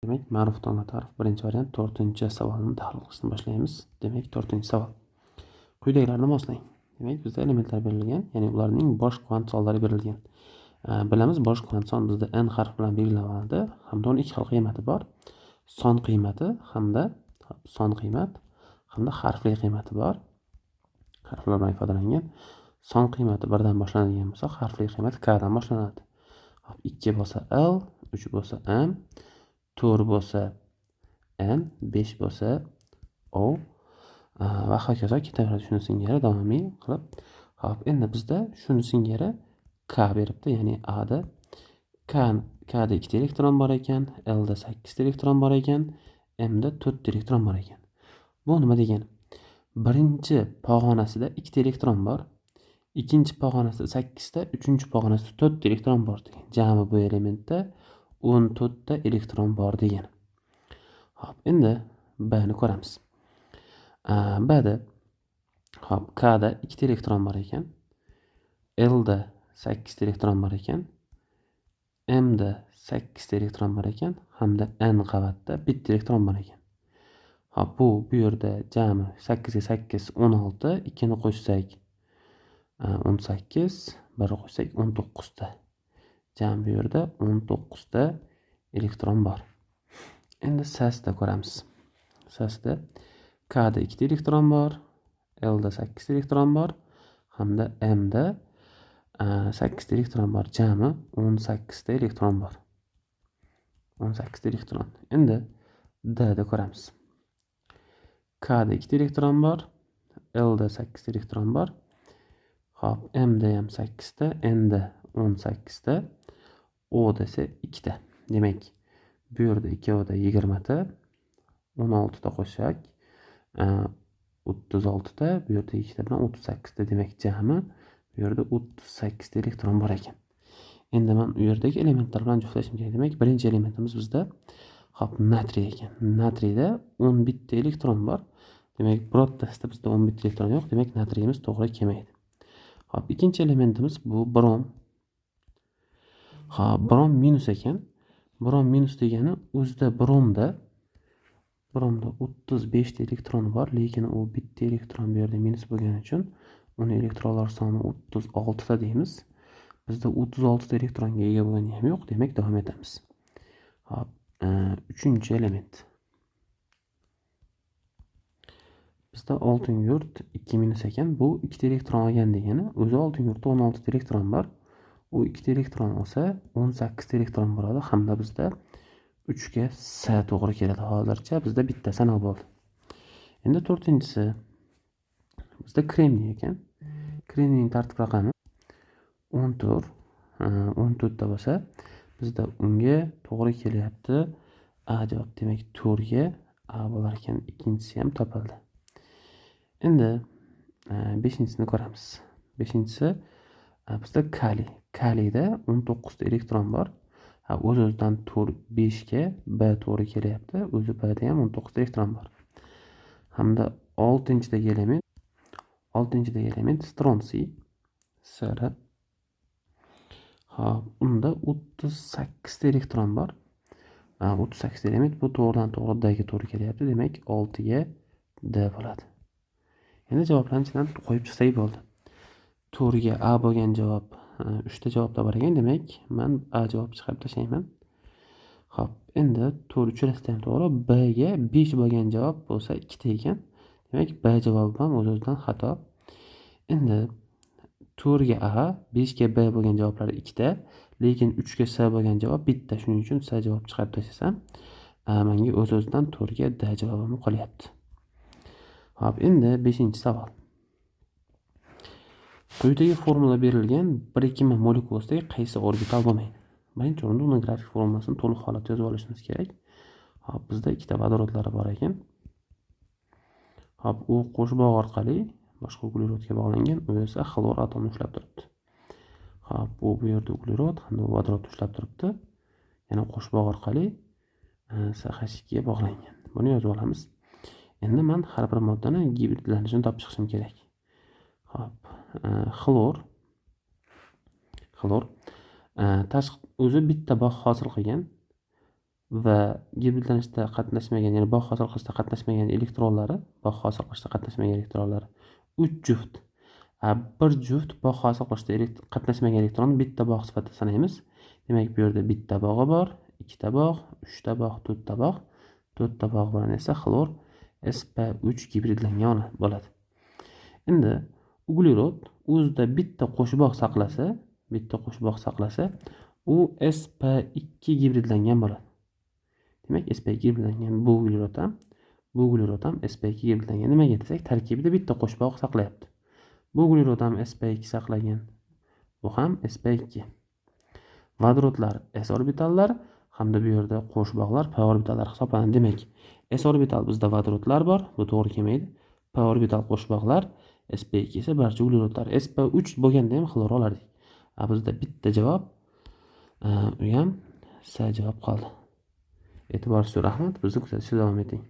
Demak, Ma'ruf Tong'atarov birinchi variant 4-savolni tahlil qilishni boshlaymiz. Demak, 4-savol. Quyidagilarni moslang. Demak, bizda elementlar berilgan, ya'ni ularning bosh kvant sonlari berilgan. Bilamiz, bosh kvant son bizda n harfi bilan belgilanadi hamda uni ikki xil qiymati bor. Son qiymati hamda son qiymat hamda harfli qiymati bor. Harflar bilan ifodalangan. Son qiymati 1 dan boshlanadigan bo'lsa, harfli qiymat k dan boshlanadi. Hop, 2 bo'lsa L, 3 bo'lsa M, 4 bo'lsa N, 5 bo'lsa O va hokazo ketaveradi shuni singari davomiy qilib. Hop, endi bizda shuni singari K beribdi, ya'ni A da K Kda 2 ta elektron bor ekan, L da 8 ta elektron bor ekan, M da 4 ta elektron bor ekan. Bu nima degani? Birinchi pog'onasida 2 ta elektron bor, ikkinchi pog'onasida 8 ta, uchinchi pog'onasida 4 ta elektron bor degan. Jami bu elementda 14 ta elektron bor degani. Hop, endi B ni ko'ramiz. B da, hop, K da 2 ta elektron bor ekan, L da 8 ta elektron bor ekan, M da 8 ta elektron bor ekan hamda N qavatda bitta elektron bor ekan. Hop, bu yerda jami 8 ga 8 16, 2 ni qo'shsak 18, 1 qo'shsak 19 ta. Jami bu yerda 19 ta elektron bor. Endi S da ko'ramiz. S da K da 2 ta elektron bor, L da 8 ta elektron bor hamda M da 8 ta elektron bor. Jami 18 ta elektron bor. 18 ta elektron. Endi D da ko'ramiz. K da 2 ta elektron bor, L da 8 ta elektron bor. Hop, M da ham 8 ta, N da 18 ta, O da esa 2 ta. Demak, bu yerda ikkovida 20 ta, 16 ta qo'shsak 36 ta, bu yerda ikkita bilan 38 ta. Demak, jami bu yerda 38 ta elektron bor ekan. Endi man u yerdagi elementlar bilan juftlashim kerak. Demak, birinchi elementimiz bizda, hop, natriy ekan. Natriyda 11 ta elektron bor. Demak, birortasida bizda 11 ta elektron yo'q. Demak, natriyimiz to'g'ri kelmaydi. Hop, ikkinchi elementimiz bu brom. Hop, brom minus ekan. Brom minus degani o'zida bromda 35 ta elektron bor, lekin u bitta elektron bu yerda minus bo'lgani uchun uni elektronlar soni 36 ta deymiz. Bizda 36 ta elektronga ega bo'lgani ham yo'q, demak, davom etamiz. Hop, uchinchi element. Bizda oltin yurt 2 minus ekan. Bu ikkita elektron olgan degani, o'zi oltin yurtda 16 ta elektron bor. U ikkita elektron olsa, 18 ta elektron bo'ladi hamda bizda 3 ga S to'g'ri keladi. Hozircha bizda bitta sanab bo'ldi. Endi to'rtinchisi bizda kremniy ekan. Kremniyning tartib raqami 14. 14 ta bo'lsa, bizda unga to'g'ri kelyapti A javob. Demak, 4 ga A bo'lar ekan. Ikkinchisi ham topildi. Endi beshinchisini ko'ramiz. Beshinchisi bizda kaliy. Kaliyda 19 ta elektron bor. O'z-o'zidan 4 5 ga B to'g'ri kelyapti. O'zi Bda ham 19 ta elektron bor. Hamda oltinchidagi element stronsiy, Sr. Hop, unda 38 ta elektron bor. 38 ta element, bu to'g'ridan to'g'ri D ga to'g'ri kelyapti. Demak, 6 ga D bo'ladi. Endi javoblarni ichidan qo'yib chiqsak bo'ldi. 4 ga A bo'lgan javob 3 ta javobda bor ekan. Demak, man A javob chiqarib tashlayman. Hop, endi 4 uchalasida ham to'g'ri. B ga 5 bo'lgan javob bo'lsa 2 ta ekan. Demak, B javobi ham o'z-o'zidan xato. Endi 4 ga A, 5 ga B bo'lgan javoblar 2 ta, lekin 3 ga S bo'lgan javob bitta. Shuning uchun S javob chiqarib tashlasam, menga o'z-o'zidan 4 ga D javobim qolyapti. Hop, endi 5-savol. Quyidagi formula berilgan birikma molekulasidagi qaysi orbital bo'lmaydi? Birinchi o'rinda uni grafik formulasini to'liq holatda yozib olishimiz kerak. Hop, bizda ikkita vodorodlari bor ekan. Hop, u qo'shbog' orqali boshqa uglerodga bog'langan, u esa xlor atomini ushlab turibdi. Hop, bu yerda uglerod hamda vodorodni ushlab turibdi. Yana qo'shbog' orqali CH2 ga bog'langan. Buni yozib olamiz. Endi men har bir moddani gibridlanishini topib chiqishim kerak. Hop, xlor tashqi o'zi bitta bog' hosil qilgan. Va gibridlanishda qatnashmagan, ya'ni bog' hosil qilishda qatnashmagan elektronlari, bog' hosil qilishda qatnashmagan elektronlari 3 juft. Bir juft bog' hosil qilishda qatnashmagan elektronni bitta bog' sifatida sanaymiz. Demak, bu yerda bitta bog'i bor, ikkita bog', uchta bog', to'rtta bog'. To'rtta bog' bilan esa xlor sp3 gibridlangan bo'ladi. Endi uglerod o'zida bitta qo'shbog' saqlasa, bitta qo'shbog' saqlasa, u sp2 gibridlangan bo'ladi. Demak, sp2 gibridlangan bu uglerod ham, bu uglerod ham sp2 gibridlangan. Nimaga desak, tarkibida bitta qo'shbog' saqlayapti. Bu uglerod ham sp2 saqlagan, bu ham sp2. Vodorodlar s orbitallar hamda bu yerda qo'shbog'lar p orbitallar hisoblanadi. Demak, s orbital bizda vodorodlar bor, bu to'g'ri kelmaydi. P orbital qo'shbog'lar, sp2 esa barcha uglerodlar. sp3 bo'lganda ham xlor olardik. A bizda bitta javob, u ham S javob qoldi. E'tiboringiz uchun rahmat. Bizni kuzatishda davom eting.